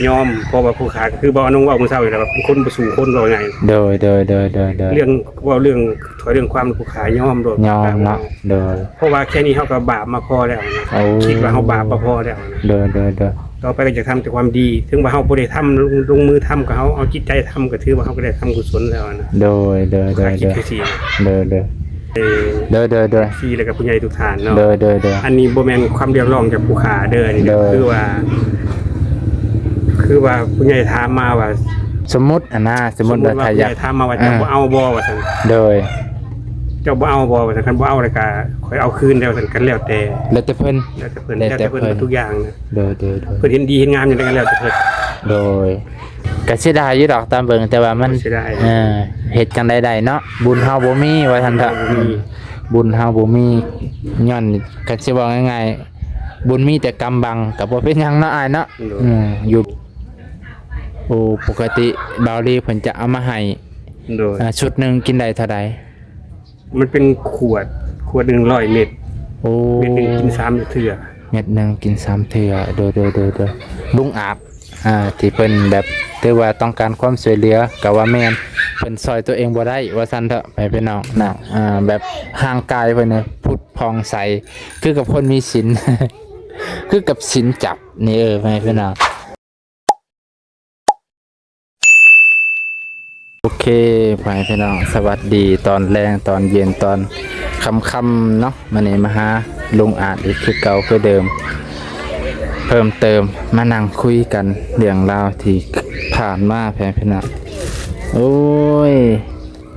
ຍອມ ເພາະວ່າຜູ້ຂ້າ ຄືບໍ່ອານົງເວົ້າມື້ເຊົ້ານີ້ແຫຼະ ວ່າເປັນຄົນບໍ່ສູ້ຄົນ ເວົ້າງ່າຍ ໂດຍ ໂດຍ ໂດຍ ໂດຍ ໂດຍ ເລື່ອງ ເວົ້າເລື່ອງ ຖ້ອຍເລື່ອງຄວາມ ຜູ້ຂ້າຍອມໂລດ ຍອມເນາະ ໂດຍ ເພາະວ່າແຄ່ນີ້ເຮົາກໍບາບມາພໍແລ້ວນະ ໂອ້ ຄິດວ່າເຮົາບາບມາພໍແລ້ວນະ ໂດຍ ໂດຍ ໂດຍ ຕໍ່ໄປກໍຈະທຳແຕ່ຄວາມດີ ເຖິງວ່າເຮົາບໍ່ໄດ້ທຳ ລົງ ລົງມືທຳ ກໍເຮົາເອົາຈິດໃຈທຳ ກໍຖືວ່າເຮົາກໍໄດ້ທຳກຸສົນແລ້ວນະ ໂດຍ ໂດຍ ໂດຍ ຂ້າຄິດຄືຊີ້ ໂດຍ ໂດຍ ເອີ ໂດຍ ໂດຍ ໂດຍ ເອັຟຊີ ແລ້ວກໍຜູ້ໃຫຍ່ທຸກທ່ານເນາະ ໂດຍ ໂດຍ ໂດຍ ອັນນີ້ບໍ່ແມ່ນຄວາມຮຽກຮ້ອງຈາກຜູ້ຂ້າເດີ້ ອັນນີ້ ໂດຍ ຄືວ່າ ຄືວ່າຜູ້ໃຫຍ່ຖາມມາວ່າ ສົມມຸດຫັ້ນນະ ສົມມຸດວ່າ ສົມມຸດວ່າ ຖ້າຢາກ ຜູ້ໃຫຍ່ຖາມມາວ່າ ເຈົ້າ ອ່າ ບໍ່ເອົາບໍ່ ວ່າຊັ້ນ ໂດຍ ເຈົ້າບໍ່ເອົາບໍ່ ວ່າຊັ້ນ ຄັນບໍ່ເອົາແລ້ວກໍຂ້ອຍເອົາຄືນແລ້ວ ວ່າຊັ້ນ ກໍແລ້ວແຕ່ ແລ້ວແຕ່ເພິ່ນ ແລ້ວແຕ່ເພິ່ນ ແລ້ວແຕ່ເພິ່ນ ແລ້ວແຕ່ເພິ່ນ ເບິດທຸກຢ່າງນະ ໂດຍ ໂດຍ ໂດຍ ເພິ່ນເຫັນດີເຫັນງາມຫຍັງກໍແລ້ວແຕ່ເພິ່ນ ໂດຍ ກໍເສຍດາຍຢູ່ດອກ ຕາມເບິ່ງ ແຕ່ວ່າມັນ ເສຍດາຍ ເອີ ເຮັດຈັ່ງໃດໄດ້ເນາະ ບຸນເຮົາບໍ່ມີ ວ່າຊັ້ນເຖາະ ບຸນເຮົາບໍ່ມີ ອືມ ບຸນເຮົາບໍ່ມີ ຍ້ອນ ຄັນຊິເວົ້າງ່າຍໆ ບຸນມີແຕ່ກຳບັງ ກໍບໍ່ເປັນຫຍັງເນາະ ອ້າຍເນາະ ໂດຍ ອືມ ຢູ່ ໂອ້ ປົກກະຕິບ່າວລີເພິ່ນຈະເອົາມາໃຫ້ ໂດຍ ອ່າ ຊຸດໜຶ່ງກິນໄດ້ເທົ່າໃດ? ມັນເປັນຂວດ ຂວດໜຶ່ງຮ້ອຍເມັດ ໂອ້ ເມັດໜຶ່ງກິນສາມເທື່ອ ເມັດໜຶ່ງກິນສາມເທື່ອ ໂດຍ ໂດຍ ໂດຍ ໂດຍ ລຸງອາດ ອ່າ ທີ່ເພິ່ນແບບ ຖືວ່າຕ້ອງການຄວາມຊ່ວຍເຫຼືອ ກໍວ່າແມ່ນ ເພິ່ນຊ່ອຍຕົວເອງບໍ່ໄດ້ ວ່າຊັ້ນເຖາະ ໃຫ້ພີ່ນ້ອງນະ ອ່າ ແບບຮ່າງກາຍເພິ່ນນີ້ຜຸດຜ່ອງໃສ ຄືກັບຄົນມີສິນ ຄືກັບສິນຈັບນີ້ ເອີ ໃຫ້ພີ່ນ້ອງ ໂອເຄ ພໍ່ແມ່ພີ່ນ້ອງ ສະຫວັດດີຕອນແລງ ຕອນເຢັນ ຕອນຄ່ຳໆ ເນາະ ມື້ນີ້ມາຫາລຸງອາດອີກຄືເກົ່າຄືເດີມ ເພີ່ມເຕີມ ມານັ່ງຄຸຍກັນເລື່ອງລາວທີ່ຜ່ານມາ ພໍ່ແມ່ພີ່ນ້ອງ ໂອ້ຍ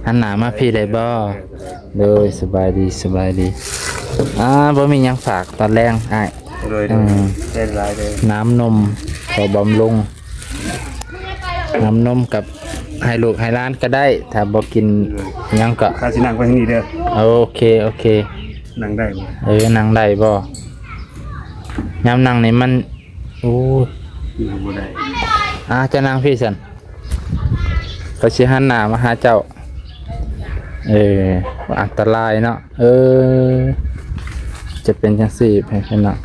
ຫັນໜ້າມາພີ້ໄດ້ບໍ່? ໂດຍ ສະບາຍດີ ສະບາຍດີ ອ່າ ບໍ່ມີຫຍັງ ຝາກຕອນແລງອ້າຍ ໂດຍ ອືມ ຂອບໃຈຫຼາຍເດີ ນ້ຳນົມ ຂໍບຳລຸງ ນ້ຳນົມກັບໃຫ້ລູກໃຫ້ຫຼານກໍໄດ້ ຖ້າບໍ່ກິນ ໂດຍ ຫຍັງກໍ ຂ້າຊິນັ່ງໄວ້ທາງນີ້ເດີ ໂອເຄ ໂອເຄ ນັ່ງໄດ້ບໍ່? ເອີ ນັ່ງໄດ້ບໍ່? ຍາມນັ່ງນີ້ມັນ ໂອ້ຍ ນັ່ງບໍ່ໄດ້ ອ່າ ຈະນັ່ງພີ້ຊັ້ນ ຂ້ອຍຊິຫັນໜ້າມາຫາເຈົ້າ ເອີ ອັນຕະລາຍເນາະ ເອີ ຈະເປັນຈັ່ງຊີ້ ພີ່ນ້ອງ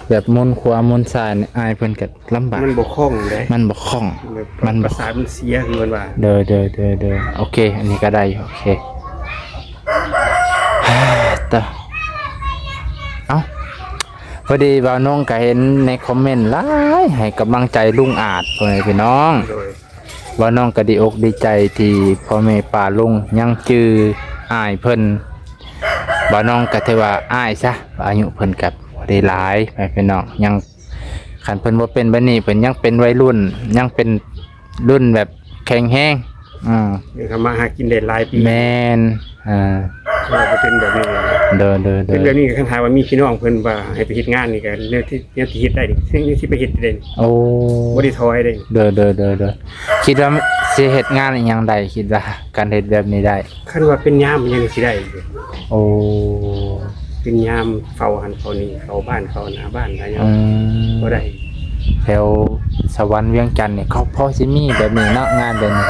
ແບບໝູນຂວາໝູນຊ້າຍນີ້ ອ້າຍເພິ່ນກໍລຳບາກ ມັນບໍ່ຄ່ອງເດ້ ມັນບໍ່ຄ່ອງ ແບບ ມັນປະສາດມັນເສຍ ຄືເພິ່ນວ່າ ໂດຍ ໂດຍ ໂດຍ ໂດຍ ໂອເຄ ອັນນີ້ກໍໄດ້ຢູ່ ໂອເຄ ຕະ ເອົ້າ ພໍດີບ່າວນົງກໍເຫັນໃນຄອມເມັນຫຼາຍ ໃຫ້ກຳລັງໃຈລຸງອາດ ພໍ່ແມ່ພີ່ນ້ອງ ໂດຍ ບ່າວນົງກໍດີອົກດີໃຈທີ່ພໍ່ແມ່ປ້າລຸງຍັງຈື່ອ້າຍເພິ່ນ ບ່າວນົງກໍຖືວ່າອ້າຍຊະ ອາຍຸເພິ່ນກໍບໍ່ໄດ້ຫຼາຍ ພໍ່ແມ່ພີ່ນ້ອງ ຍັງ ຄັນເພິ່ນບໍ່ເປັນແບບນີ້ ເພິ່ນຍັງເປັນໄວລຸ້ນ ຍັງເປັນລຸ້ນແບບແຂງແຮງ ອືມ ຍັງທຳມາຫາກິນໄດ້ຫຼາຍປີ ແມ່ນ ອ່າ ວ່າບໍ່ເປັນແບບນີ້ ໂດຍ ໂດຍ ໂດຍ ເປັນແບບນີ້ ຄັນຖ້າວ່າມີພີ່ນ້ອງເພິ່ນວ່າໃຫ້ໄປເຮັດງານນີ້ ກໍແນວທີ່ ແນວທີ່ເຮັດໄດ້ນີ້ ຍັງຊິໄປເຮັດໄດ້ ໂອ້ ບໍ່ໄດ້ຖອຍເດ້ ໂດຍ ໂດຍ ໂດຍ ໂດຍ ຄິດວ່າຊິເຮັດງານອີ່ຫຍັງໄດ້ ຄິດວ່າການເຮັດແບບນີ້ໄດ້ ຄັນວ່າເປັນຍາມຍັງຊິໄດ້ຢູ່ ໂອ້ ເປັນຍາມເຝົ້າຫັ້ນເຝົ້ານີ້ ເຝົ້າບ້ານເຝົ້າໜ້າບ້ານໄດ້ ອືມ ກໍໄດ້ ແຖວສະຫວັນວຽງຈັນນີ້ ເຂົາພໍຊິມີແບບນີ້ເນາະ ງານແບບນີ້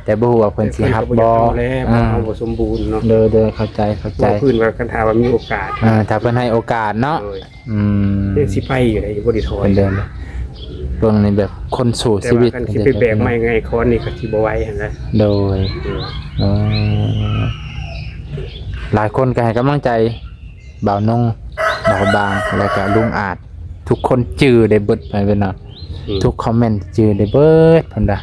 ແຕ່ບໍ່ຮູ້ວ່າເພິ່ນຊິຮັບບໍ່ ແຕ່ເພິ່ນກໍບໍ່ຢາກເອົາແຫຼະ ອ່າ ເພາະເຮົາບໍ່ສົມບູນເນາະ ໂດຍ ໂດຍ ເຂົ້າໃຈ ເຂົ້າໃຈ ເວົ້າພື້ນວ່າຄັນຖ້າວ່າມີໂອກາດ ອ່າ ຖ້າເພິ່ນໃຫ້ໂອກາດເນາະ ໂດຍ ອືມ ຍັງຊິໄປຢູ່ໃດ໋ ບໍ່ໄດ້ຖອຍ ເພິ່ນເດີນ ເບິ່ງໃນແບບຄົນສູ້ຊີວິດ ແຕ່ວ່າຄັນຊິໄປແບກໄມ້ໄງຄອນນີ້ກໍຊິບໍ່ໄຫວຫັ້ນນະ ໂດຍ ເອີ ຫຼາຍຄົນກໍໃຫ້ກຳລັງໃຈບ່າວນົງ ບ່າວບາງ ແລ້ວກໍລຸງອາດ ທຸກຄົນຈື່ໄດ້ເບິດ ໃຜເປັນນະ ອືມ ທຸກຄອມເມັນຈື່ໄດ້ເບິດ ເພິ່ນວ່າ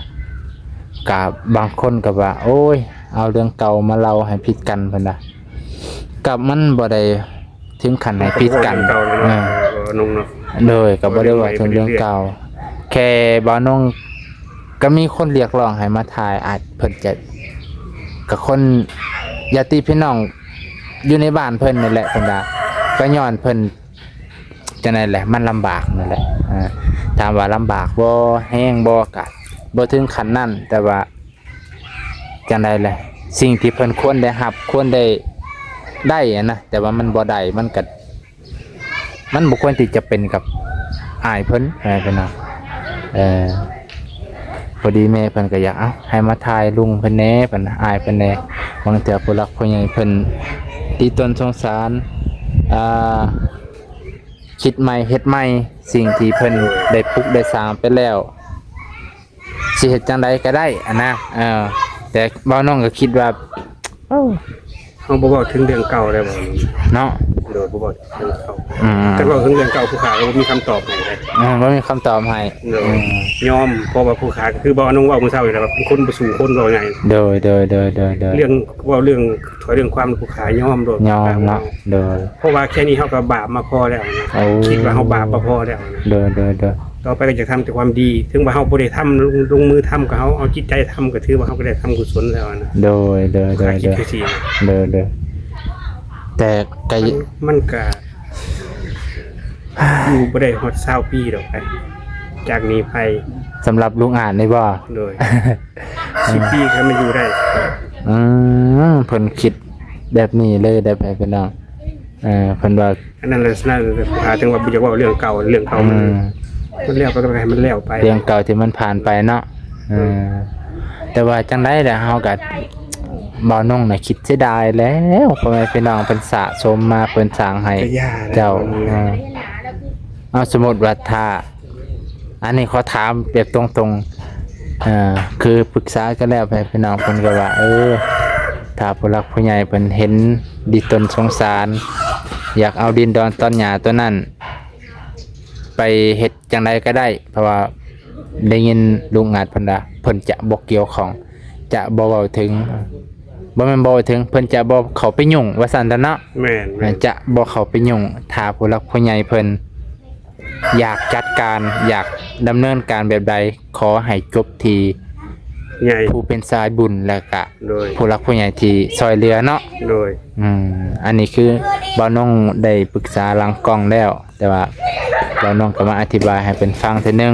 ກະບາງຄົນກໍວ່າ ໂອ້ຍ ເອົາເລື່ອງເກົ່າມາເລົ່າໃຫ້ຜິດກັນ ເພິ່ນວ່າ ກໍມັນບໍ່ໄດ້ ເຖິງຂັ້ນໃຫ້ຜິດກັນ ເວົ້າເລື່ອງເກົ່າເນາະ ເອີ ເວົ້ານົງເນາະ ໂດຍ ກໍບໍ່ໄດ້ເວົ້າເຖິງເລື່ອງເກົ່າ ແຄ່ບ່າວນົງ ກໍມີຄົນຮຽກຮ້ອງໃຫ້ມາຖ່າຍ ອາດເພິ່ນຈະ ກໍຄົນຍາດຕິພີ່ນ້ອງຢູ່ໃນບ້ານເພິ່ນນີ້ແຫຼະ ເພິ່ນວ່າ ກໍຍ້ອນເພິ່ນຈັ່ງໃດແຫຼະ ມັນລຳບາກນັ້ນແຫຼະ ອ່າ ຖາມວ່າລຳບາກບໍ່ ແຮງບໍ່ ກໍບໍ່ເຖິງຂັ້ນນັ້ນ ແຕ່ວ່າ ຈັ່ງໃດແຫຼະ ສິ່ງທີ່ເພິ່ນຄວນໄດ້ຮັບ ຄວນໄດ້ ໄດ້ຫັ້ນນະ ແຕ່ວ່າມັນບໍ່ໄດ້ ມັນກະ ມັນບໍ່ຄວນທີ່ຈະເປັນກັບອ້າຍເພິ່ນ ເອີ ເພິ່ນວ່າ ເອີ ພໍດີແມ່ເພິ່ນກະຢາກ ເອົ້າ ໃຫ້ມາຖ່າຍລຸງເພິ່ນແດ່ ເພິ່ນ ອ້າຍເພິ່ນແດ່ ບາງເທື່ອຜູ້ຫຼັກຜູ້ໃຫຍ່ເພິ່ນຕິຕົນສົງສານ ອ່າ ຄິດໃໝ່ເຮັດໃໝ່ ສິ່ງທີ່ເພິ່ນໄດ້ປຸກໄດ້ສ້າງໄປແລ້ວ ຊິເຮັດຈັ່ງໃດກໍໄດ້ຫັ້ນນະ. ເອີ ແຕ່ບ່າວນ້ອງກໍຄິດວ່າ ເອີ ເຮົາບໍ່ເວົ້າເຖິງເລື່ອງເກົ່າແລ້ວ ເນາະ ໂດຍ ບໍ່ເວົ້າເຖິງເລື່ອງເກົ່າ. ອືມ ຄັນເວົ້າເຖິງເລື່ອງເກົ່າ ຜູ້ຂ້າກໍບໍ່ມີຄຳຕອບໃຫ້ເດ້. ອືມ ບໍ່ມີຄຳຕອບໃຫ້. ໂດຍ ອືມ ຍອມ ເພາະວ່າຜູ້ຂ້າກໍຄືບ່າວນ້ອງເວົ້າມື້ເຊົ້ານີ້ແຫຼະ ວ່າເປັນຄົນບໍ່ສູ້ຄົນ ເວົ້າງ່າຍ. ໂດຍ ໂດຍ ໂດຍ ໂດຍ ໂດຍ ເລື່ອງ ເວົ້າເລື່ອງຖອຍເລື່ອງຄວາມ ຜູ້ຂ້າຍອມໂລດ ຍອມເນາະ. ໂດຍ ເພາະວ່າແຄ່ນີ້ເຮົາກໍບາບມາພໍແລ້ວນະ. ໂອ້ ຄິດວ່າເຮົາບາບມາພໍແລ້ວນະ. ໂດຍ ໂດຍ ໂດຍ ຕໍ່ໄປກໍຈະທຳແຕ່ຄວາມດີ ເຖິງວ່າເຮົາບໍ່ໄດ້ທຳ ລົງ ລົງມືທຳ ກໍເຮົາເອົາຈິດໃຈທຳ ກໍຖືວ່າເຮົາກໍໄດ້ທຳກຸສົນແລ້ວນະ. ໂດຍ ໂດຍ ໂດຍ ໂດຍ ໂດຍ ແຕ່ກໍ ມັນ ມັນກະ ຢູ່ບໍ່ໄດ້ຮອດຊາວປີດອກໄປ ຈາກນີ້ໄປ. ສຳລັບລຸງອາດນີ້ບໍ່? ໂດຍ ສິບປີກໍມັນຢູ່ໄດ້. ອືມ ເພິ່ນຄິດແບບນີ້ເລີຍເດ້ ພີ່ນ້ອງ. ເອີ ເພິ່ນວ່າ ອັນນັ້ນລະ ສະນັ້ນ ຖ້າເຖິງວ່າບໍ່ຢາກເວົ້າເລື່ອງເກົ່າ ເລື່ອງເກົ່າມັນ ອືມ ມັນແລ້ວໄປກໍໃຫ້ມັນແລ້ວໄປ ເລື່ອງເກົ່າທີ່ມັນຜ່ານໄປເນາະ. ເອີ ເອີ ແຕ່ວ່າຈັ່ງໃດແຫຼະ ເຮົາກໍ ບ່າວນົງນະຄິດເສຍດາຍແລ້ວ ພໍ່ແມ່ພີ່ນ້ອງເພິ່ນສະສົມມາ ເພິ່ນສ້າງໃຫ້ເຈົ້າ. ເອີ ເອົາ ສົມມຸດວ່າຖ້າ ອັນນີ້ຂໍຖາມແບບຕົງໆ ເອີ ຄືປຶກສາກັນແລ້ວ ພໍ່ແມ່ພີ່ນ້ອງເພິ່ນກໍວ່າ ເອີ ຖ້າຜູ້ຫຼັກຜູ້ໃຫຍ່ເພິ່ນເຫັນດີຕົນສົງສານ ຢາກເອົາດິນດອນຕອນຫຍ້າຕົວນັ້ນໄປເຮັດຈັ່ງໃດກໍໄດ້ ເພາະວ່າໄດ້ຍິນລຸງອາດເພິ່ນວ່າ ເພິ່ນຈະບໍ່ກ່ຽວຂ້ອງ ຈະບໍ່ເວົ້າເຖິງ ບໍ່ແມ່ນບໍ່ເວົ້າເຖິງ ເພິ່ນຈະບໍ່ເຂົ້າໄປຫຍຸ້ງ ວ່າຊັ້ນເຖາະເນາະ. ແມ່ນໆ ຈະບໍ່ເຂົ້າໄປຫຍຸ້ງ ຖ້າຜູ້ຫຼັກຜູ້ໃຫຍ່ເພິ່ນ ຢາກຈັດການ ຢາກດຳເນີນການແບບໃດ ຂໍໃຫ້ຈົບທີ່ໃຫຍ່ ຜູ້ເປັນສາຍບຸນ ແລ້ວກະ ໂດຍ ຜູ້ຫຼັກຜູ້ໃຫຍ່ທີ່ຊ່ອຍເຫຼືອເນາະ. ໂດຍ ອືມ ອັນນີ້ຄືບ່າວນົງໄດ້ປຶກສາຫຼັງກ້ອງແລ້ວ ແຕ່ວ່າບ່າວນົງກໍມາອະທິບາຍໃຫ້ເພິ່ນຟັງເທື່ອໜຶ່ງ.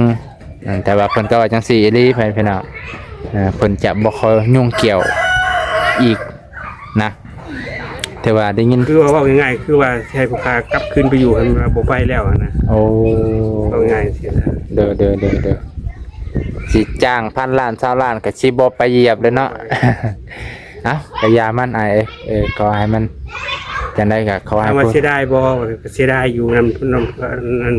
ອືມ ແຕ່ວ່າເພິ່ນກໍວ່າຈັ່ງຊີ້ອີ່ຫຼີ ພີ່ນ້ອງ ເອີ ເພິ່ນຈະບໍ່ຂໍຫຍຸ້ງກ່ຽວອີກນະ. ແຕ່ວ່າໄດ້ຍິນ ຄືວ່າເວົ້າງ່າຍໆ ຄືວ່າຊິໃຫ້ຜູ້ຂ້າກັບຄືນໄປຢູ່ ຄັນວ່າບໍ່ໄປແລ້ວຫັ້ນນະ. ໂອ້ ເວົ້າງ່າຍຊີ້ນະ. ໂດຍ ໂດຍ ໂດຍ ໂດຍ ຊິຈ້າງພັນລ້ານ ຊາວລ້ານ ກໍຊິບໍ່ໄປຢຽບເລີຍເນາະ. ເອົ້າ ກໍຢ່າມັນອ້າຍເອີຍ ເອີ ຂໍໃຫ້ມັນຈັ່ງໃດກໍຂໍໃຫ້ ຖາມວ່າເສຍດາຍບໍ່? ກໍເສຍດາຍຢູ່ນຳ ນຳ ອັນ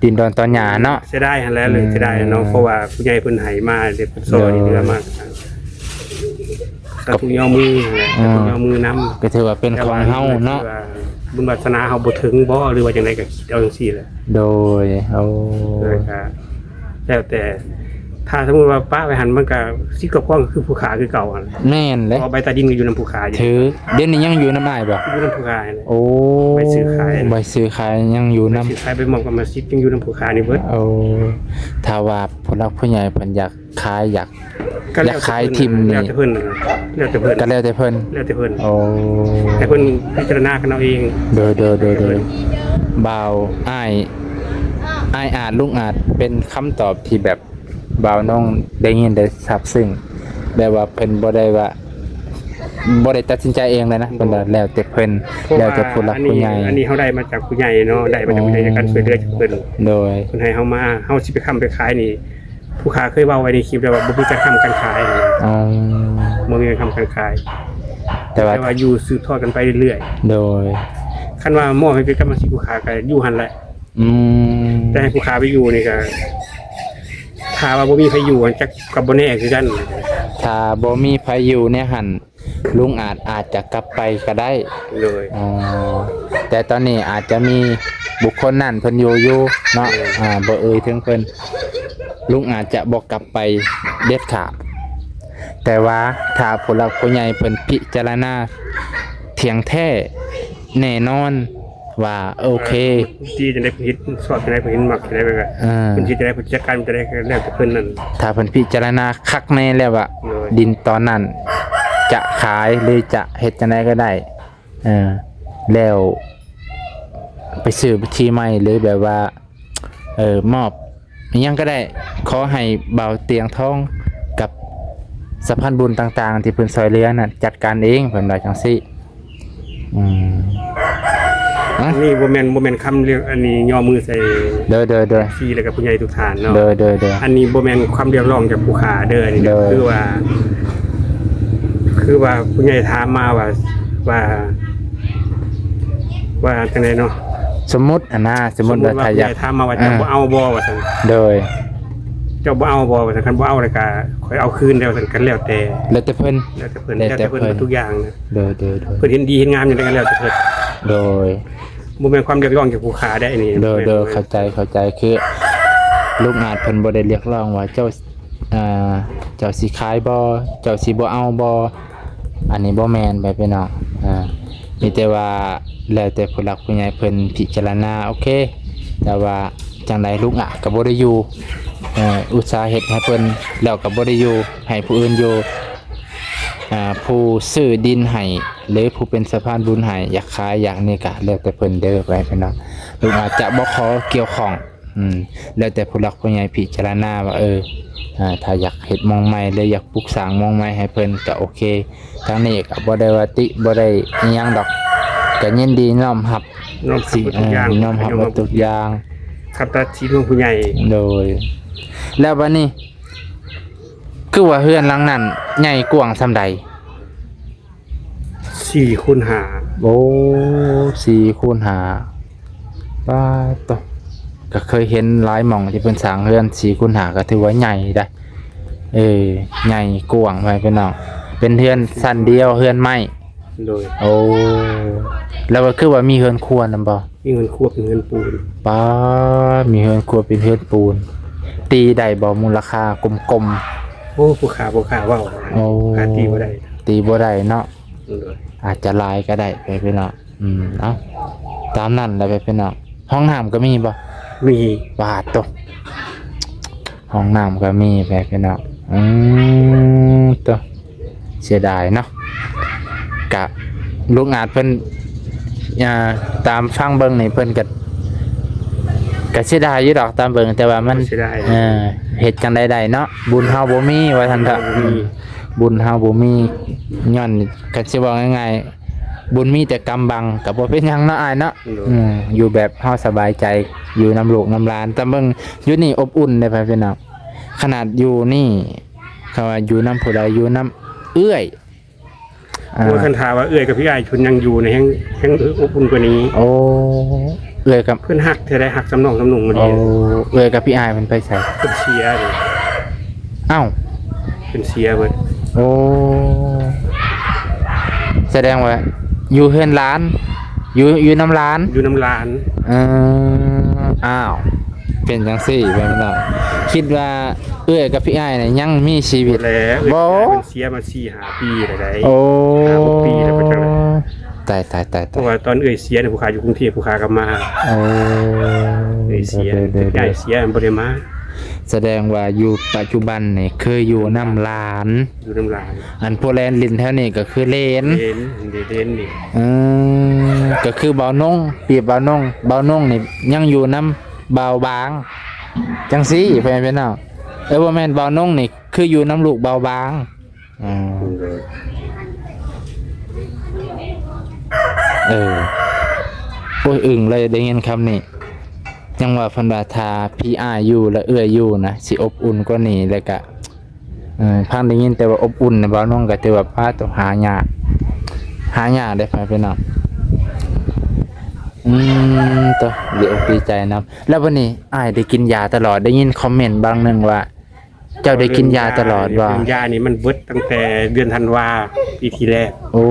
ດິນດອນຕອນຫຍ້າເນາະ. ເສຍດາຍຫັ້ນແຫຼະ ເລື່ອງເສຍດາຍເນາະ ເພາະວ່າຜູ້ໃຫຍ່ເພິ່ນໃຫ້ມາເດ້ ເພິ່ນຊ່ອຍເຫຼືອມາ ກໍທຸກຍໍມືຫັ້ນແຫຼະ ກໍທຸກຍໍມືນຳ ກໍຖືວ່າເປັນຂອງເຮົາເນາະ. ແຕ່ວ່າເລື່ອງທີ່ວ່າບຸນວາສະໜາເຮົາບໍ່ເຖິງບໍ່ ຫຼືວ່າຈັ່ງໃດ ກໍຄິດເອົາຈັ່ງຊີ້ແຫຼະ. ໂດຍ ໂອ້ ໂດຍ ກໍ ແລ້ວແຕ່ ຖ້າສົມມຸດວ່າປະໄວ້ຫັ້ນ ມັນກໍສິດຄອບຄອງກໍຄືຜູ້ຂ້າຄືເກົ່າຫັ້ນ. ແມ່ນເດ້ ເພາະວ່າໃບຕາດິນກໍຢູ່ນຳຜູ້ຂ້າຢູ່. ຖືກ ດຽວນີ້ຍັງຢູ່ນຳອ້າຍບໍ່? ຢູ່ນຳຜູ້ຂ້າຫັ້ນແຫຼະ. ໂອ້ ໃບຊື້ຂາຍ ໃບຊື້ຂາຍຍັງຢູ່ນຳ ໃບຊື້ຂາຍ ໃບມອບກຳມະສິດຍັງຢູ່ນຳຜູ້ຂ້ານີ້ເບິດ. ໂອ້ ຖ້າວ່າຜູ້ຫຼັກຜູ້ໃຫຍ່ເພິ່ນຢາກຂາຍ ຢາກ ກໍແລ້ວແຕ່ເພິ່ນ ຢາກຂາຍຖິ້ມນີ້ ແລ້ວແຕ່ເພິ່ນ ແລ້ວແຕ່ເພິ່ນ ກໍແລ້ວແຕ່ເພິ່ນ ແລ້ວແຕ່ເພິ່ນ. ໂອ້ ໃຫ້ເພິ່ນພິຈາລະນາກັນເອົາເອງ. ໂດຍ ໂດຍ ໂດຍ ໂດຍ ເພິ່ນ ບ່າວ ອ້າຍ ອ້າຍອາດ ລຸງອາດ ເປັນຄຳຕອບທີ່ແບບ ບ່າວນ້ອງໄດ້ຍິນໄດ້ຊາບຊຶ້ງ ແບບວ່າເພິ່ນບໍ່ໄດ້ວ່າ ບໍ່ໄດ້ຕັດສິນໃຈເອງເລີຍນະ ເພິ່ນວ່າແລ້ວແຕ່ເພິ່ນ ເພາະວ່າ ແລ້ວແຕ່ຜູ້ຫຼັກຜູ້ໃຫຍ່. ອັນນີ້ເຮົາໄດ້ມາຈາກຜູ້ໃຫຍ່ເນາະ ໄດ້ມາຈາກຜູ້ໃຫຍ່ ໃນການຊ່ວຍເຫຼືອຈາກເພິ່ນ. ໂດຍ ເພິ່ນໃຫ້ເຮົາມາ ເຮົາຊິໄປຄ້ຳໄປຂາຍນີ້ ຜູ້ຂ້າເຄີຍເວົ້າໄວ້ໃນຄລິບແລ້ວວ່າ ບໍ່ມີການຄ້ຳການຂາຍ. ອໍ ບໍ່ມີການຄ້ຳການຂາຍ ແຕ່ວ່າ ແຕ່ວ່າຢູ່ສືບທອດກັນໄປເລື້ອຍໆ. ໂດຍ ຄັນວ່າມອບໃຫ້ເປັນກຳມະສິດ ຜູ້ຂ້າກໍຢູ່ຫັ້ນແຫຼະ. ອືມ ແຕ່ໃຫ້ຜູ້ຂ້າໄປຢູ່ນີ້ກໍ ຖ້າວ່າບໍ່ມີໃຜຢູ່ ຈັກກໍບໍ່ແນ່ຄືກັນ. ຖ້າບໍ່ມີໃຜຢູ່ໃນຫັ້ນ ລຸງອາດ ອາດຈະກັບໄປກໍໄດ້. ໂດຍ ອໍ ແຕ່ຕອນນີ້ອາດຈະມີບຸກຄົນນັ້ນເພິ່ນຢູ່ຢູ່ເນາະ. ໂດຍ ອ່າ ບໍ່ເອີ່ຍເຖິງເພິ່ນ ລຸງອາດຈະບໍ່ກັບໄປເດັດຂາດ. ແຕ່ວ່າຖ້າຜູ້ຫຼັກຜູ້ໃຫຍ່ເພິ່ນພິຈາລະນາທ່ຽງແທ້ແນ່ນອນ ວ່າໂອເຄ ເອີ ທີ່ຈະໄດ້ເພິ່ນເຮັດຊອບຈັ່ງໃດ ເພິ່ນເຫັນມັກຈັ່ງໃດ ເອີ ເພິ່ນເຮັດຈັ່ງໃດ ເພິ່ນຈັດການຈັ່ງໃດ ແລ້ວແຕ່ເພິ່ນນັ້ນ. ຖ້າເພິ່ນພິຈາລະນາຄັກແນ່ແລ້ວວ່າ ໂດຍ ດິນຕອນນັ້ນຈະຂາຍ ຫຼືຈະເຮັດຈັ່ງໃດກໍໄດ້ ເອີ ແລ້ວໄປຊື້ທີ່ໃໝ່ ຫຼືແບບວ່າ ເອີ ມອບ ອີ່ຫຍັງກໍໄດ້ ຂໍໃຫ້ບ່າວຕຽງທອງກັບສະພານບຸນຕ່າງໆ ທີ່ເພິ່ນຊ່ອຍເຫຼືອນັ້ນ ຈັດການເອງ ເພິ່ນວ່າຈັ່ງຊີ້. ອືມ ອະ ອັນນີ້ບໍ່ແມ່ນ ບໍ່ແມ່ນຄຳລຽກ ອັນນີ້ຍໍມືໃສ່ ໂດຍ ໂດຍ ໂດຍ ເອັຟຊີ ແລ້ວກໍຜູ້ໃຫຍ່ທຸກທ່ານເນາະ. ໂດຍ ໂດຍ ໂດຍ ອັນນີ້ບໍ່ແມ່ນຄຳຮຽກຮ້ອງຈາກຜູ້ຂ້າເດີ ອັນນີ້ ໂດຍ ຄືວ່າ ຄືວ່າຜູ້ໃຫຍ່ຖາມມາວ່າ ວ່າ ວ່າຈັ່ງໃດເນາະ ສົມມຸດຫັ້ນນະ ສົມມຸດວ່າ ສົມມຸດວ່າຜູ້ໃຫຍ່ຖາມມາວ່າ ເຈົ້າ ອ່າ ບໍ່ເອົາບໍ່ ວ່າຊັ້ນ. ໂດຍ ເຈົ້າບໍ່ເອົາບໍ່? ວ່າຊັ້ນ. ຄັນບໍ່ເອົາແລ້ວກະຂ້ອຍເອົາຄືນແລ້ວ ວ່າຊັ້ນ. ກະແລ້ວແຕ່ ແລ້ວແຕ່ເພິ່ນ ແລ້ວແຕ່ເພິ່ນ ແລ້ວແຕ່ເພິ່ນ ແລ້ວແຕ່ເພິ່ນ ທຸກຢ່າງນະ. ໂດຍ ໂດຍ ໂດຍ. ເພິ່ນເຫັນດີເຫັນງາມຈັ່ງໃດກະແລ້ວແຕ່ເພິ່ນ. ໂດຍ. ບໍ່ແມ່ນຄວາມຮຽກຮ້ອງຈາກຜູ້ຄ້າໄດ໋ອັນນີ້. ໂດຍ ໂດຍ. ເຂົ້າໃຈ ເຂົ້າໃຈ. ຄືລຸງອາດເພິ່ນບໍ່ໄດ້ຮຽກຮ້ອງວ່າເຈົ້າ ອ່າ ເຈົ້າຊິຂາຍບໍ່? ເຈົ້າຊິບໍ່ເອົາບໍ່? ອັນນີ້ບໍ່ແມ່ນ ແບບພີ່ນ້ອງ. ອ່າ ມີແຕ່ວ່າແລ້ວແຕ່ຜູ້ຫຼັກຜູ້ໃຫຍ່ເພິ່ນພິຈາລະນາ. ໂອເຄ ແຕ່ວ່າຈັ່ງໃດລຸງອາດກະບໍ່ໄດ້ຢູ່. ເອີ ອຸດສາເຮັດໃຫ້ເພິ່ນແລ້ວກະບໍ່ໄດ້ຢູ່ ໃຫ້ຜູ້ອື່ນຢູ່. ອ່າ ຜູ້ຊື້ດິນໃຫ້ ຫຼື ຜູ້ເປັນສະພານບຸນໃຫ້ ຢາກຂາຍຢາກນີ້ກະແລ້ວແຕ່ເພິ່ນເດີ ແບບພີ່ນ້ອງ. ລຸງອາດຈະບໍ່ຂໍກ່ຽວຂ້ອງ. ອືມ ແລ້ວແຕ່ຜູ້ຫຼັກຜູ້ໃຫຍ່ພິຈາລະນາວ່າ ເອີ ອ່າ ຖ້າຢາກເຮັດໝ່ອງໃໝ່ ຫຼື ຢາກປຸກສ້າງໝ່ອງໃໝ່ໃຫ້ເພິ່ນກະໂອເຄ. ທາງນີ້ກະບໍ່ໄດ້ວ່າຕິ ບໍ່ໄດ້ອີ່ຫຍັງດອກ ກະຍິນດີນ້ອມຮັບ. ນ້ອມຮັບ ຊິ ເອີ ທຸກຢ່າງ ນ້ອມຮັບໝົດທຸກຢ່າງ ຄັນຕັດສິນຂອງຜູ້ໃຫຍ່. ໂດຍ. ແລ້ວບາດນີ້ ຄືວ່າເຮືອນຫຼັງນັ້ນໃຫຍ່ກວ້າງສ່ຳໃດ? ສີ່ຄູນຫ້າ. ໂອ້ ສີ່ຄູນຫ້າ. ປາດໂຕ ກະເຄີຍເຫັນຫຼາຍໝ່ອງທີ່ເພິ່ນສ້າງເຮືອນສີ່ຄູນຫ້າ ກະຖືວ່າໃຫຍ່ໄດ໋. ເອີ ໃຫຍ່ກວ້າງໄປພີ່ນ້ອງ. ເປັນເຮືອນຊັ້ນດຽວ ເຮືອນໄມ້. ໂດຍ. ໂອ້ ແລ້ວວ່າຄືວ່າມີເຮືອນຄົວນຳບໍ່? ມີເຮືອນຄົວເປັນເຮືອນປູນ. ປາດ ມີເຮືອນຄົວເປັນເຮືອນປູນ. ຕີໄດ້ບໍ່ ມູນລະຄ່າກົມໆ? ໂອ້ ຜູ້ຄ້າບໍ່ກ້າເວົ້າ. ໂອ້ ຄ້າຕີບໍ່ໄດ້ ຕີບໍ່ໄດ້ເນາະ. ໂດຍ. ອາດຈະຫຼາຍກະໄດ້ ໄປພີ່ນ້ອງ. ອືມ ເອົາ ຕາມນັ້ນແຫຼະ ໄປພີ່ນ້ອງ. ຫ້ອງນ້ຳກະມີບໍ່? ມີ. ປາດໂຕ ຫ້ອງນ້ຳກະມີ ໄປພີ່ນ້ອງ. ອືມ ໂຕ ເສຍດາຍເນາະ. ກະລຸງອາດເພິ່ນ ອ່າ ຕາມຟັງເບິ່ງນີ້ ເພິ່ນກະ ກະເສຍດາຍຢູ່ດອກ ຕາມເບິ່ງ ແຕ່ວ່າມັນ ເສຍດາຍ ເອີ ເຮັດຈັ່ງໃດໄດ້ເນາະ ບຸນເຮົາບໍ່ມີ ວ່າຊັ້ນເຖາະ. ອືມ ບຸນເຮົາບໍ່ມີ ຍ້ອນ ຄັນຊິເວົ້າງ່າຍໆ ບຸນມີແຕ່ກຳບັງ ກະບໍ່ເປັນຫຍັງເນາະອ້າຍເນາະ. ໂດຍ. ອືມ ຢູ່ແບບເຮົາສະບາຍໃຈ ຢູ່ນຳລູກນຳຫຼານ. ຕາມເບິ່ງຢູ່ນີ້ອົບອຸ່ນເດ້ ໄປພີ່ນ້ອງ. ຂະໜາດຢູ່ນີ້ ຄຳວ່າຢູ່ນຳຜູ້ໃດ ຢູ່ນຳເອື້ອຍ ໂອ້ຍ ອ່າ ຄັນຖ້າວ່າເອື້ອຍກັບພີ່ອ້າຍເພິ່ນຍັງຢູ່ນີ້ ແຮງ ແຮງອົບອຸ່ນກວ່ານີ້. ໂອ້ ເອື້ອຍກັບ ເພິ່ນຮັກແທ້ໃດ໋ ຮັກສ່ຳນ້ອງສ່ຳນຸ່ງ. ໂອ້ ເອື້ອຍກັບພີ່ອ້າຍເພິ່ນໄປໃສ? ເພິ່ນເສຍເດ້. ອ້າວ ເພິ່ນເສຍເບິດ. ໂອ້ ສະແດງວ່າຢູ່ເຮືອນຫຼານ ຢູ່ ຢູ່ນຳຫຼານ. ຢູ່ນຳຫຼານ. ເອີ ອ້າວ ເປັນຈັ່ງຊີ້ ເພິ່ນເນາະ. ຄິດວ່າເອື້ອຍກັບພີ່ອ້າຍນີ້ຍັງມີຊີວິດ. ບໍ່ແລ້ວ ບໍ່ ເອື້ອຍກັບພີ່ອ້າຍເພິ່ນເສຍມາສີ່ຫ້າປີແລ້ວໄດ໋. ໂອ້ ຫ້າຫົກປີແລ້ວ ໄປຈັ່ງໃດ? ຕາຍ ຕາຍ ຕາຍ ຕາຍ. ເພາະວ່າຕອນເອື້ອຍເສຍນີ້ ຜູ້ຂ້າຢູ່ກຸງເທບ ຜູ້ຂ້າກະມາ. ໂອ້ ເອື້ອຍເສຍ ໂດຍ ໂດຍ ໂດຍ ເອື້ອຍເສຍບໍ່ໄດ້ມາ. ສະແດງວ່າຢູ່ປັດຈຸບັນນີ້ເຄີຍຢູ່ນຳຫຼານ. ຢູ່ນຳຫຼານ. ອັນພວກແລ່ນຫຼິ້ນແຖວນີ້ກະຄືເລນ. ເລນ ເລນນີ້. ເອີ ກະຄືບ່າວນົງ ປຽບບ່າວນົງ ບ່າວນົງນີ້ຍັງຢູ່ນຳບ່າວບາງ ຈັ່ງຊີ້ ພໍ່ແມ່ພີ່ນ້ອງ. ເອີ ບໍ່ແມ່ນ ບ່າວນົງນີ້ຄືຢູ່ນຳລູກບ່າວບາງ. ອືມ ໂດຍ. ເອີ ໂອ້ຍ ອຶ້ງເລີຍໄດ້ຍິນຄຳນີ້. ຍັງວ່າເພິ່ນວ່າຖ້າພີ່ອ້າຍຢູ່ ແລະ ເອື້ອຍຢູ່ນະ ຊິອົບອຸ່ນກວ່ານີ້ ແລ້ວກະ ເອີ ພັງໄດ້ຍິນແຕ່ວ່າອົບອຸ່ນນະ ບ່າວນົງກະຖືວ່າ ປາດໂຕ ຫາຍາກ ຫາຍາກເດ້ ພໍ່ແມ່ພີ່ນ້ອງ. ອືມ ໂຕ ດີອົກດີໃຈນຳ. ແລ້ວບັດນີ້ອ້າຍໄດ້ກິນຢາຕະຫຼອດ ໄດ້ຍິນຄອມເມັນບາງໜຶ່ງວ່າ ເຈົ້າໄດ້ກິນຢາຕະຫຼອດບໍ່? ເລື່ອງຢານີ້ມັນເບິດຕັ້ງແຕ່ເດືອນທັນວາປີທີ່ແລ້ວ. ໂອ້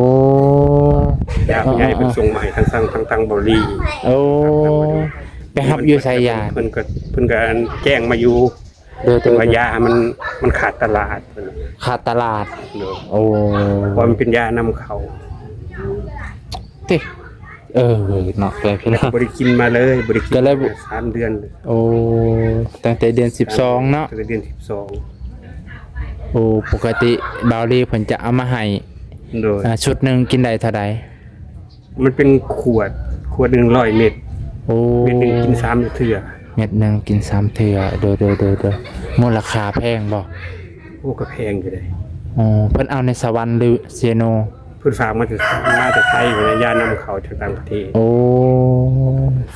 ຢາຜູ້ໃຫຍ່ເພິ່ນ ເອີ ເອີ ສົ່ງມາໃຫ້ທາງ ທາງ ທາງເບົາຫຼີ. ໂອ້ ໄປຮັບຢູ່ໃສຢາ? ເພິ່ນກະ ເພິ່ນກະແຈ້ງມາຢູ່. ໂດຍ ໂດຍ ແຕ່ວ່າຢາມັນ ມັນຂາດຕະຫຼາດ. ຂາດຕະຫຼາດ. ໂດຍ. ໂອ້ ເພາະມັນເປັນຢານຳເຂົ້າ. ຕິ ເອີ ເນາະ ແບບນັ້ນ ບໍ່ໄດ້ກິນມາເລີຍ ບໍ່ໄດ້ກິນ ກະເລີຍ ມາສາມເດືອນ. ໂອ້ ຕັ້ງແຕ່ເດືອນສິບສອງເນາະ ຕັ້ງແຕ່ເດືອນສິບສອງ. ໂອ້ ປົກກະຕິບ່າວລີເພິ່ນຈະເອົາມາໃຫ້. ໂດຍ. ອ່າ ຊຸດໜຶ່ງກິນໄດ້ເທົ່າໃດ? ມັນເປັນຂວດ ຂວດໜຶ່ງຮ້ອຍເມັດ. ໂອ້ ເມັດໜຶ່ງກິນສາມເທື່ອ. ເມັດໜຶ່ງກິນສາມເທື່ອ. ໂດຍ ໂດຍ ໂດຍ ໂດຍ. ມູນລະຄ່າແພງບໍ່? ໂອ້ ກະແພງຢູ່ເດ້. ອໍ ເພິ່ນເອົາໃນສະຫວັນ ຫຼື ເຊໂນ? ເພິ່ນຝາກມາແຕ່ ມາແຕ່ໄທພຸ້ນແຫຼະ ຢານຳເຂົ້າຈາກຕ່າງປະເທດ. ໂອ້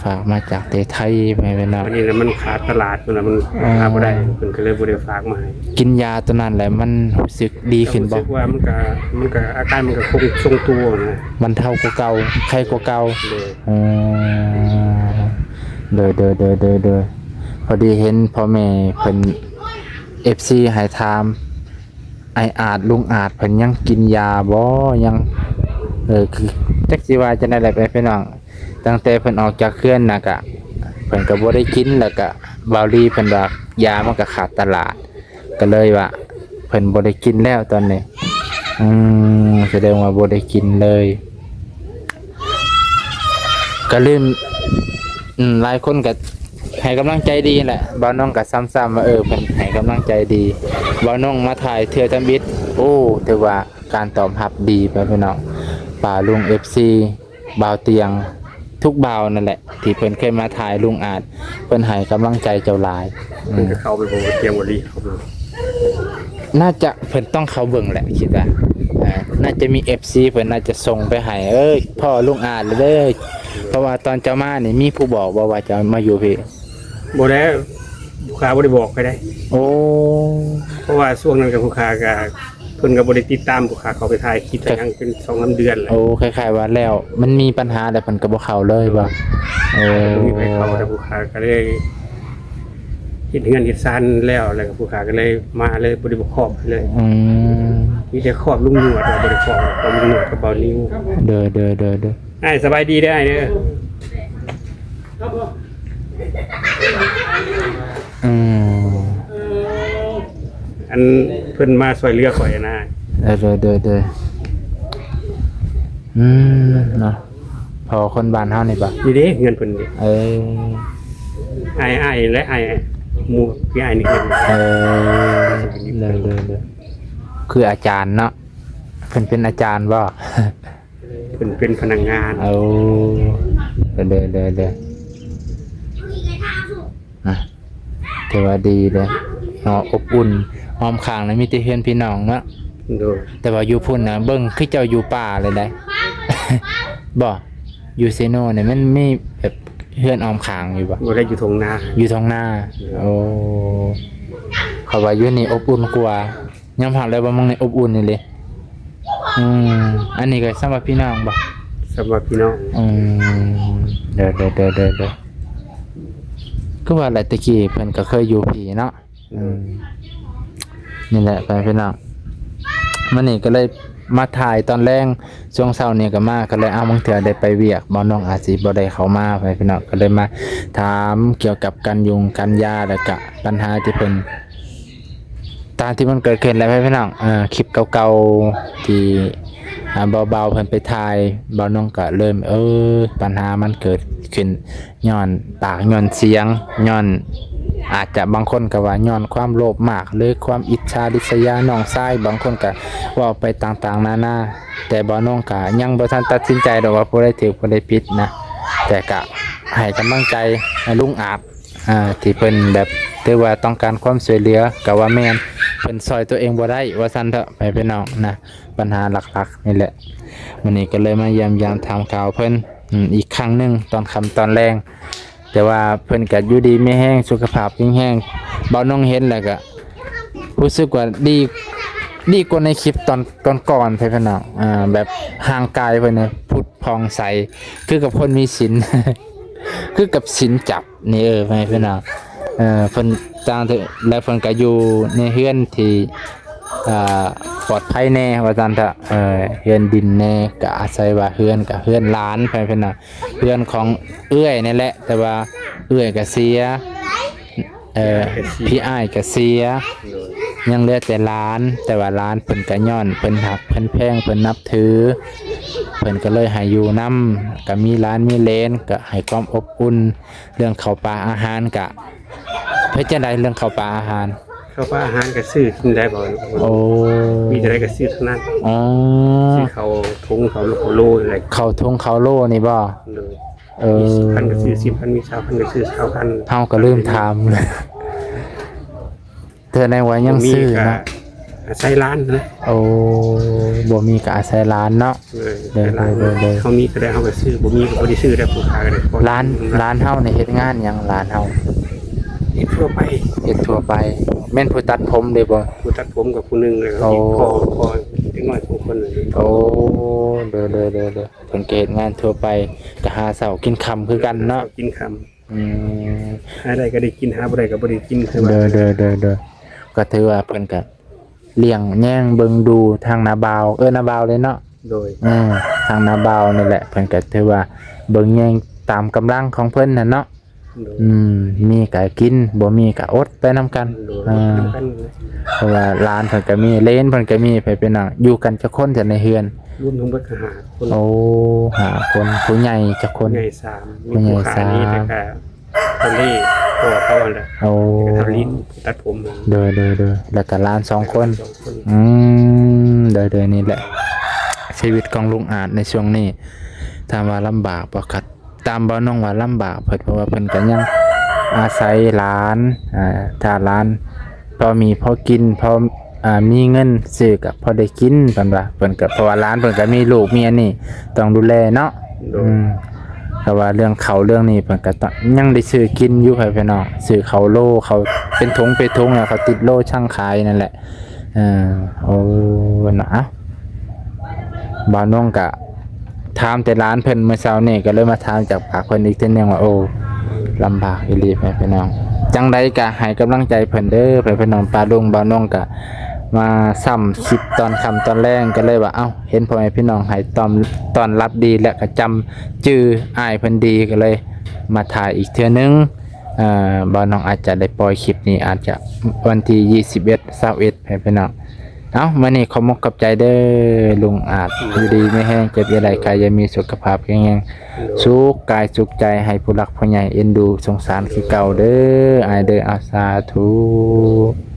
ຝາກມາຈາກແຕ່ໄທ ແມ່ນເນາະ. ອັນນີ້ລະມັນຂາດຕະຫຼາດ ມັນ ມັນ ອໍ ຫາບໍ່ໄດ້ ເພິ່ນກະເລີຍບໍ່ໄດ້ຝາກມາໃຫ້. ກິນຢາໂຕນັ້ນແຫຼະ ມັນຮູ້ສຶກດີຂຶ້ນບໍ່? ກະຮູ້ສຶກວ່າມັນກະ ມັນກະ ອາການມັນກະຄົງຊົງໂຕນະ ບັນເທົາກວ່າເກົ່າ ໄຄກວ່າເກົ່າ. ໂດຍ. ອໍ ໂດຍ ໂດຍ ໂດຍ ໂດຍ ໂດຍ. ພໍດີເຫັນພໍ່ແມ່ເພິ່ນ ເອັຟຊີໃຫ້ຖາມ ອ້າຍອາດ ລຸງອາດ ເພິ່ນຍັງກິນຢາບໍ່? ຍັງ ເອີ ຄື ຈັກຊິວ່າຈັ່ງໃດແຫຼະ ພີ່ນ້ອງ. ຕັ້ງແຕ່ເພິ່ນອອກຈາກເຮືອນນະ ກະ ເພິ່ນກໍບໍ່ໄດ້ກິນ ແລ້ວກະ ເບົາລີເພິ່ນວ່າຢາມັນກໍຂາດຕະຫຼາດ ກໍເລີຍວ່າເພິ່ນບໍ່ໄດ້ກິນແລ້ວຕອນນີ້. ອືມ ສະແດງວ່າບໍ່ໄດ້ກິນເລີຍ. ກໍລືມ ອືມ ຫຼາຍຄົນກໍໃຫ້ກຳລັງໃຈດີແຫຼະ. ບ່າວນ້ອງກໍຊ້ຳໆວ່າ ເອີ ເພິ່ນໃຫ້ກຳລັງໃຈດີ. ບ່າວນ້ອງມາຖ່າຍເທື່ອທຳອິດ ໂອ້ ຖືວ່າການຕອບຮັບດີໄປພີ່ນ້ອງ. ປ້າລຸງ ເອັຟຊີ ບ່າວຕຽງ ທຸກບ່າວນັ້ນແຫຼະ ທີ່ເພິ່ນເຄີຍມາຖ່າຍລຸງອາດ ເພິ່ນໃຫ້ກຳລັງໃຈເຈົ້າຫຼາຍ. ເພິ່ນກໍເຂົ້າໄປບໍ່ ຕຽງບໍ່ລີເຂົ້າໄປ. ໜ້າຈະເພິ່ນຕ້ອງເຂົ້າເບິ່ງແຫຼະ ຄິດວ່າ ເອີ ໜ້າຈະມີເອັຟຊີ ເພິ່ນໜ້າຈະສົ່ງໄປໃຫ້ ເອີ ພໍ້ລຸງອາດແລ້ວເດີ. ເພາະວ່າຕອນເຈົ້າມານີ້ ມີຜູ້ບອກບໍ່ວ່າຈະມາຢູ່ພີ້? ບໍ່ແລ້ວ ຜູ້ຂ້າບໍ່ໄດ້ບອກໃຜໄດ໋. ໂອ້ ເພາະວ່າຊ່ວງນັ້ນກໍຜູ້ຂ້າກໍ ເພິ່ນກໍບໍ່ໄດ້ຕິດຕາມ ຜູ້ຂ້າເຂົ້າໄປຖ່າຍຄລິບ ກໍ ກໍຍັງເປັນສອງສາມເດືອນແລ້ວ. ໂອ້ ຄ້າຍໆວ່າແລ້ວ ມັນມີບັນຫາແລ້ວ ເພິ່ນກໍບໍ່ເຂົ້າເລີຍບໍ່? ໂອ້ ບໍ່ມີໃຜເຂົ້າ ແລ້ວຜູ້ຂ້າກໍເລີຍ ເຮັດເຮືອນເຮັດຊານແລ້ວ ແລ້ວກໍຜູ້ຂ້າກໍເລີຍມາເລີຍ ບໍ່ໄດ້ບອກຂອບເລີຍ. ອືມ ມີແຕ່ຂອບລຸງໜວດ ວ່າບໍ່ໄດ້ຂອບ ຂອບລຸງໜວດກັບເບົານິວ. ໂດຍ ໂດຍ ໂດຍ ໂດຍ. ອ້າຍ ສະບາຍດີເດີອ້າຍເດີ. ອືມ ອັນເພິ່ນມາຊ່ວຍເຫຼືອຂ້ອຍນະ. ເອີ ໂດຍ ໂດຍ ໂດຍ. ອືມ ເນາະ. ພໍຄົນບ້ານເຮົານີ້ບໍ່? ນີ້ເດ້ເຮືອນເພິ່ນນີ້. ເອີ ອ້າຍ ອ້າຍ ແລະ ອ້າຍ ໝູ່ ພີ່ອ້າຍນີ້ເຮືອນ. ເອີ ໂດຍ ໂດຍ ໂດຍ. ຄືອາຈານເນາະ ເພິ່ນເປັນອາຈານບໍ່? ເພິ່ນເປັນພະນັກງານ. ໂອ້ ໂດຍ ໂດຍ ໂດຍ ໂດຍ. ນະ ຖືວ່າດີເດ້ເນາະ ອົບອຸ່ນ. ອ້ອມຂ້າງນະມີແຕ່ເຮືອນພີ່ນ້ອງເນາະ. ໂດຍ. ແຕ່ວ່າຢູ່ພຸ້ນນະ ເບິ່ງຄືເຈົ້າຢູ່ປ່າເລີຍໄດ໋ ບໍ່? ຢູ່ເຊໂນນີ້ມັນມີແບບເຮືອນອ້ອມຂ້າງຢູ່ບໍ່? ບໍ່ໄດ້ ຢູ່ທົ່ງນາ. ຢູ່ທົ່ງນາ. ໂດຍ. ໂອ້ ເຂົາວ່າຢູ່ນີ້ອົບອຸ່ນກວ່າ. ຍອມຮັບແລ້ວວ່າໝ່ອງນີ້ອົບອຸ່ນອີ່ຫຼີ. ອືມ ອັນນີ້ກໍສຳລັບພີ່ນ້ອງບໍ່? ສຳລັບພີ່ນ້ອງ. ອືມ ເດີໆໆໆ ຄືວ່າແຫຼະ ແຕ່ກີ້ເພິ່ນກໍເຄີຍຢູ່ພີ້ເນາະ. ອືມ ນີ້ແຫຼະ ໄປພີ່ນ້ອງ ມື້ນີ້ກໍເລີຍມາຖ່າຍຕອນແລງ. ຊ່ວງເຊົ້ານີ້ກໍມາ ກໍເລີຍ ເອົາ ບາງເທື່ອໄດ້ໄປວຽກ ບ່າວນ້ອງອາດຊິບໍ່ໄດ້ເຂົ້າມາ ໄປພີ່ນ້ອງ ກໍເລີຍມາຖາມກ່ຽວກັບການຍຸງການຢາ ແລ້ວກະບັນຫາທີ່ເພິ່ນ ຕາມທີ່ມັນເກີດຂຶ້ນແຫຼະ ພີ່ນ້ອງ. ເອີ ຄລິບເກົ່າໆທີ່ ອ່າ ເບົາໆເພິ່ນໄປຖ່າຍ ບ່າວນ້ອງກະເລີ່ມ ເອີ ບັນຫາມັນເກີດຂຶ້ນຍ້ອນປາກ ຍ້ອນສຽງ ຍ້ອນ ອາດຈະບາງຄົນກໍວ່າຍ້ອນຄວາມໂລບມາກ ຫຼື ຄວາມອິດສາລິດສະຍານ້ອງຊາຍ ບາງຄົນກໍເວົ້າໄປຕ່າງໆນານາ. ແຕ່ບ່າວນ້ອງກະຍັງບໍ່ທັນຕັດສິນໃຈດອກວ່າຜູ້ໃດຖືກຜູ້ໃດຜິດນະ ແຕ່ກະໃຫ້ກຳລັງໃຈ ອ່າ ລຸງອາດ ອ່າ ທີ່ເພິ່ນແບບຖືວ່າຕ້ອງການຄວາມຊ່ວຍເຫຼືອ ກະວ່າແມ່ນ ເພິ່ນຊ່ອຍຕົວເອງບໍ່ໄດ້ວ່າຊັ້ນເຖາະ ພໍ່ແມ່ພີ່ນ້ອງນະ. ບັນຫາຫຼັກໆນີ້ແຫຼະ ມື້ນີ້ກໍເລີຍມາຢ້ຽມຢາມຖາມຂ່າວເພິ່ນ ອືມ ອີກຄັ້ງໜຶ່ງ ຕອນຄ່ຳຕອນແລງ. ແຕ່ວ່າເພິ່ນກໍຢູ່ດີມີແຮງ ສຸຂະພາບແຂງແຮງ. ບ່າວນ້ອງເຫັນແລ້ວກໍຮູ້ສຶກວ່າດີ ດີກວ່າໃນຄລິບຕອນ ຕອນກ່ອນ ພໍ່ແມ່ພີ່ນ້ອງ. ອ່າ ແບບຮ່າງກາຍເພິ່ນນະ ຜຸດຜ່ອງໃສ ຄືກັບຄົນມີສິນ ຄືກັບສິນຈັບນີ້ ເອີ ພໍ່ແມ່ພີ່ນ້ອງ. ເອີ ເພິ່ນຕ່າງ ແລ້ວເພິ່ນກໍຢູ່ໃນເຮືອນທີ່ ອ່າ ປອດໄພແດ່ວ່າຊັ້ນເຖາະ. ເອີ ເຮືອນດິນແດ່ ກໍອາໄສວ່າເຮືອນ ກໍເຮືອນຫຼານ ພໍ່ແມ່ພີ່ນ້ອງ. ເຮືອນຂອງເອື້ອຍນີ້ແຫຼະ ແຕ່ວ່າເອື້ອຍກໍເສຍ ເອີ ພີ່ອ້າຍກໍເສຍ ຍັງເຫຼືອແຕ່ຫຼານ. ແຕ່ວ່າຫຼານເພິ່ນກໍຍ້ອນເພິ່ນຮັກເພິ່ນແພງ ເພິ່ນນັບຖື ເພິ່ນກໍເລີຍໃຫ້ຢູ່ນຳ ກໍມີຫຼານມີເຫຼນ ກໍໃຫ້ຄວາມອົບອຸ່ນ. ເລື່ອງເຂົ້າປາອາຫານກະເຮັດຈັ່ງໃດ? ເລື່ອງເຂົ້າປາອາຫານ ເຂົ້າປາອາຫານກະຊື້ກິນໄດ້ບໍ່? ໂອ້ ມີເທົ່າໃດກະຊື້ເທົ່ານັ້ນ. ອໍ ຊື້ເຂົ້າຖົງເຂົ້າໂລ ເຂົ້າຖົງເຂົ້າໂລນີ້ບໍ່? ໂດຍ. ເອີ ມີສິບພັນກະຊື້ສິບພັນ ມີຊາວພັນກະຊື້ຊາວພັນ. ເຮົາກະລືມຖາມ ແສດງວ່າຍັງຊື້ນະ ອາໄສຫຼານນະ. ໂອ້ ບໍ່ມີກໍອາໄສຫຼານເນາະ. ໂດຍ ໂດຍ ໂດຍ ໂດຍ ເຮົາມີກໍໄດ້ ເຮົາກໍຊື້ ບໍ່ມີກໍບໍ່ໄດ້ຊື້ໄດ້. ຜູ້ຂາຍກໍໄດ້ ຫຼານ ຫຼານເຮົານີ້ເຮັດງານຫຍັງ? ຫຼານເຮົາເຮັດທົ່ວໄປ ເຮັດທົ່ວໄປ. ແມ່ນຜູ້ຕັດຜົມເດ້ບໍ່? ຜູ້ຕັດຜົມກັບຜູ້ໜຶ່ງ ແລ້ວກໍ ໂອ້ ອີກພໍ່ ພໍ່ເດັກນ້ອຍສອງຄົນ. ໂອ້ ໂດຍ ໂດຍ ໂດຍ ໂດຍ. ເພິ່ນກໍເຮັດງານທົ່ວໄປ ກໍຫາເຊົ້າກິນຄ່ຳຄືກັນເນາະ. ກິນຄ່ຳ. ອືມ ຫາໄດ້ກໍໄດ້ກິນ ຫາບໍ່ໄດ້ກໍບໍ່ໄດ້ກິນ ຄືວ່າ. ໂດຍ ໂດຍ ໂດຍ ໂດຍ. ກໍຖືວ່າເພິ່ນກໍລ້ຽງແຍງເບິ່ງດູທາງນ້າບ່າວ ເອີ ນ້າບ່າວເລີຍເນາະ. ໂດຍ ເອີ ທາງນ້າບ່າວນີ້ແຫຼະ ເພິ່ນກໍຖືວ່າເບິ່ງແຍງຕາມກຳລັງຂອງເພິ່ນຫັ້ນເນາະ. ໂດຍ ອືມ ມີກໍກິນ ບໍ່ມີກໍອົດໄປນຳກັນ. ໂດຍ ອ່າ ນຳກັນ ເພາະວ່າຫຼານເພິ່ນກໍມີ ເລນເພິ່ນກໍມີ ໄປເປັນຫຍັງ ຢູ່ກັນຈັກຄົນຊັ້ນໃນເຮືອນ? ລວມທັງເບິດກໍຫ້າຄົນ. ໂອ້ ຫ້າຄົນ. ຜູ້ໃຫຍ່ຈັກຄົນ? ຜູ້ໃຫຍ່ສາມ ມີຜູ້ຂ້ານີ້ ແລ້ວກໍ ໂທນີ້ ພໍ່ເຂົາຫັ້ນແຫຼະ. ໂອ້ ແລ້ວກໍທຳລິນຕັດຜົມ. ໂດຍໆໆ ແລ້ວກໍຫຼານສອງຄົນ. ສອງຄົນ. ອືມ ໂດຍໆ ນີ້ແຫຼະ ຊີວິດຂອງລຸງອາດໃນຊ່ວງນີ້ ຖາມວ່າລຳບາກບໍ່? ກໍຕາມບ່າວນົງວ່າລຳບາກເພິ່ນ ເພາະວ່າເພິ່ນກໍຍັງອາໄສຫຼານ ອ່າ ຖ້າຫຼານພໍມີພໍກິນ ພໍ ອ່າ ມີເງິນຊື້ກໍພໍໄດ້ກິນ ເພິ່ນວ່າ. ເພິ່ນກໍ ເພາະວ່າຫຼານເພິ່ນກໍມີລູກມີອັນນີ້ ຕ້ອງດູແລເນາະ. ໂດຍ ອືມ ແຕ່ວ່າເລື່ອງເຂົ້າເລື່ອງນີ້ ເພິ່ນກໍຕ້ອງ ຍັງໄດ້ຊື້ກິນຢູ່ ໃຫ້ພີ່ນ້ອງ ຊື້ເຂົ້າໂລ ເຂົ້າເປັນຖົງເປັນຖົງ ແລ້ວເຂົາຕິດໂລຊັ່ງຂາຍນັ້ນແຫຼະ. ເອີ ໂອ້ ເນາະ ເອົ້າ ບ່າວນົງກະຖາມແຕ່ຫຼານເພິ່ນ ມື້ເຊົ້ານີ້ກໍເລີຍມາຖາມຈາກປາກເພິ່ນອີກເທື່ອໜຶ່ງວ່າ ໂອ້ ລຳບາກອີ່ຫຼີ ພີ່ນ້ອງ. ຈັ່ງໃດກໍໃຫ້ກຳລັງໃຈເພິ່ນເດີ ພີ່ນ້ອງ. ປ້າລຸງ ບ່າວນົງກໍມາຊ້ຳຄລິບຕອນຄ່ຳຕອນແລງ ກໍເລີຍວ່າ ເອົ້າ ເຫັນພໍ່ແມ່ພີ່ນ້ອງໃຫ້ຕ້ອນ ຕ້ອນຮັບດີ ແລະກໍຈຳຈື່ອ້າຍເພິ່ນດີ ກໍເລີຍມາຖ່າຍອີກເທື່ອໜຶ່ງ. ເອີ ບ່າວນົງອາດຈະໄດ້ປ່ອຍຄລິບນີ້ ອາດຈະວັນທີຊາວເອັດ ຊາວເອັດ ພີ່ນ້ອງ. ເອົ້າ ມື້ນີ້ຂອບມຸກຂອບໃຈເດີລຸງອາດ ຢູ່ດີມີແຮງ ເຈັບຢ່າໄດ້ ໄຂ້ຢ່າມີ ສຸຂະພາບແຂງແຮງ ໂດຍ ສຸກກາຍສຸກໃຈ ໃຫ້ຜູ້ຫຼັກຜູ້ໃຫຍ່ເອັນດູສົງສານຄືເກົ່າເດີ ອ້າຍເດີ. ເອົາ ສາທຸ.